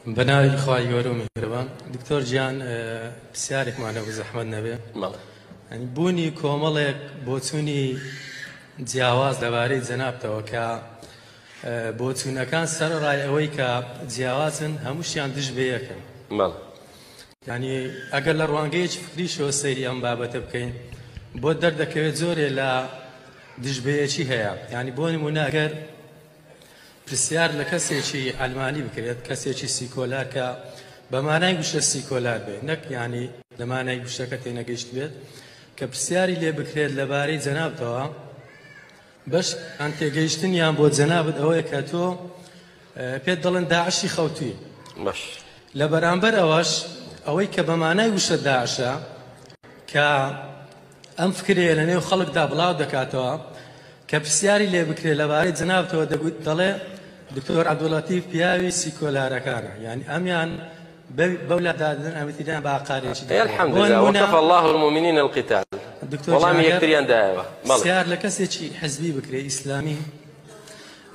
بەناوی خوای گەورە و میهرەبان. دکتۆر گیان پرسیارێکمان هەبوو زەحمەت نەبێ. بەڵێ. یانی بوونی کۆمەڵێک بۆچوونی جیاواز لەبارەی جەنابتەوە کە بۆچوونەکان سەرەڕای ئەوەی کە جیاوازن هەمووشیان دژ بە یەکن. بەڵێ. یانی ئەگەر لە ڕوانگەیەکی فکریشەوە سەیری ئەم بابەتە بکەین بۆت دەردەکەوێت جۆرێ لە دژ بەیەکی هەیە. یانی بۆ نموونە ئەگەر پرسیار لە کەسێکی عەلمانی بکرێت، کەسێکی سیکۆلار کە بە مانای وشە سیکۆلار بێت، نەک یانی لە مانای وشەکە تێنەگەیشت بێت، کە پرسیاری لێ بکرێت لەبارەی جەنابتەوە، بەش یان تێگەیشتنیان بۆ جەنابت ئەوەیە کە تۆ پێت دەڵێن داعشی خەوتووی. باش. لە بەرامبەر ئەوەش ئەوەی کە بە مانای وشە داعشە کە ئەم فکرەیە لە نێو خەڵکدا بڵاو دەکاتەوە کە پرسیاری لێ بکرێت لەبارەی جەنابتەوە دەگوت دەڵێ دکتۆر عەبدولەتیف پیاوی سیکۆلارەکانە یعنی ئەمیان بەو لا دادن ئەمتریان بە ئاقارێکی دەکەن. الحمد لله وكفى الله المؤمنین القتال. دکتۆر وەڵامی یەکتریان دایەوە. بەڵێ. پرسیار لە کەسێکی حزبی بکرێ ئیسلامی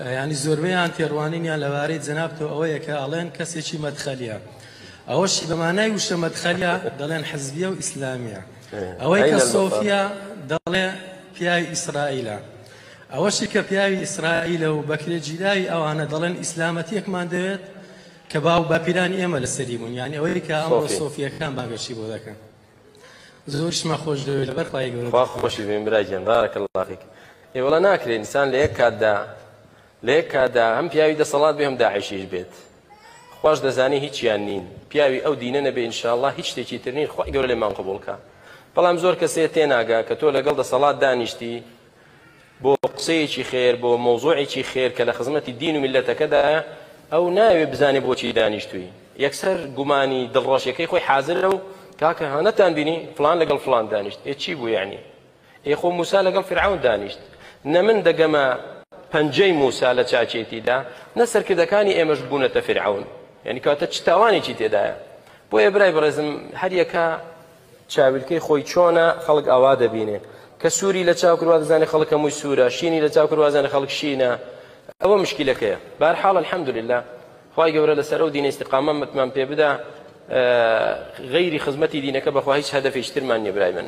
یعنی زۆربەیان تێڕوانینیان لەبارەی جەنابتەوە ئەوەیە کە ئەڵێن کەسێکی مەدخەلیە، ئەوەشی بە مانای وشە مەدخەلیە دەڵێن حزبیە و ئیسلامیە. ئەوەی کە سۆفیە دەڵێ پیاوی ئیسرائیلە، ئەوەشی کە پیاوی ئیسرائیلە و بەکرێگیراوی ئەوانە دەڵێن ئیسلامەتیەکمان دەوێت کە باو باپیرانی ئێمە لەسەری بوون، یعنی ئەوەی کە ئەمڕۆ سۆفیەکان بانگەشی بۆ دەکەن. زۆریشمان خۆش دەوێت لەبەر خوای گەورە. خوا خۆشی بێن برا گیان، بارک الله فیک. ئێ وەڵا ناکرێ ئینسان لە یەک کاتدا لە یەک کاتدا هەم پیاوی دەسەڵات بێ هەم داعشیش بێت. خواش دەزانێ هیچیان نین، پیاوی ئەو دینە نەبێ ئینشاءاللە هیچ شتێکی تر نین، خوای گەورە لێمان قبوڵ کا. بەڵام زۆر کەسێ تێناگا کە تۆ لەگەڵ دەسەڵات دانیشتی بۆ قسەیەکی خێر، بۆ مەوزوعێکی خێر کە لە خزمەتی دین و میللەتەکەدایە، ئەو ناوێ بزانێ بۆچی دانیشتووی، یەکسەر گومانی دڵڕەشیەکەی خۆی حازرە و کاکە ها نەتان بینی فلان لەگەڵ فلان دانیشت، ئێ چی بوو یعنی؟ ئێ خۆ موسا لەگەڵ فیرعەون دانیشت، نە من دەگەمە پەنجەی موسا لە چاکێتیدا، نە سەرکردەکانی ئێمەش بوونەتە فیرعەون، یعنی کەواتە چ تاوانێکی تێدایە؟ بۆیە برای بەڕێزم هەریەکە چاویلکەی خۆی چۆنە خەڵک ئاوا دەبینێ، کە سووری لە چاو کرد وا دەزانێ خەڵک هەمووی سوورە، شینی لە چاو کرد وا دەزانێ خەڵک شینە، ئەوە مشکیلەکەیە. بەهەرحاڵ الحمدلله خوای گەورە لەسەر ئەو دینە ئیستیقامەتمان پێ بدا، غەیری خزمەتی دینەکە بەخوا هیچ هەدەفێکی ترمان نییە برای من.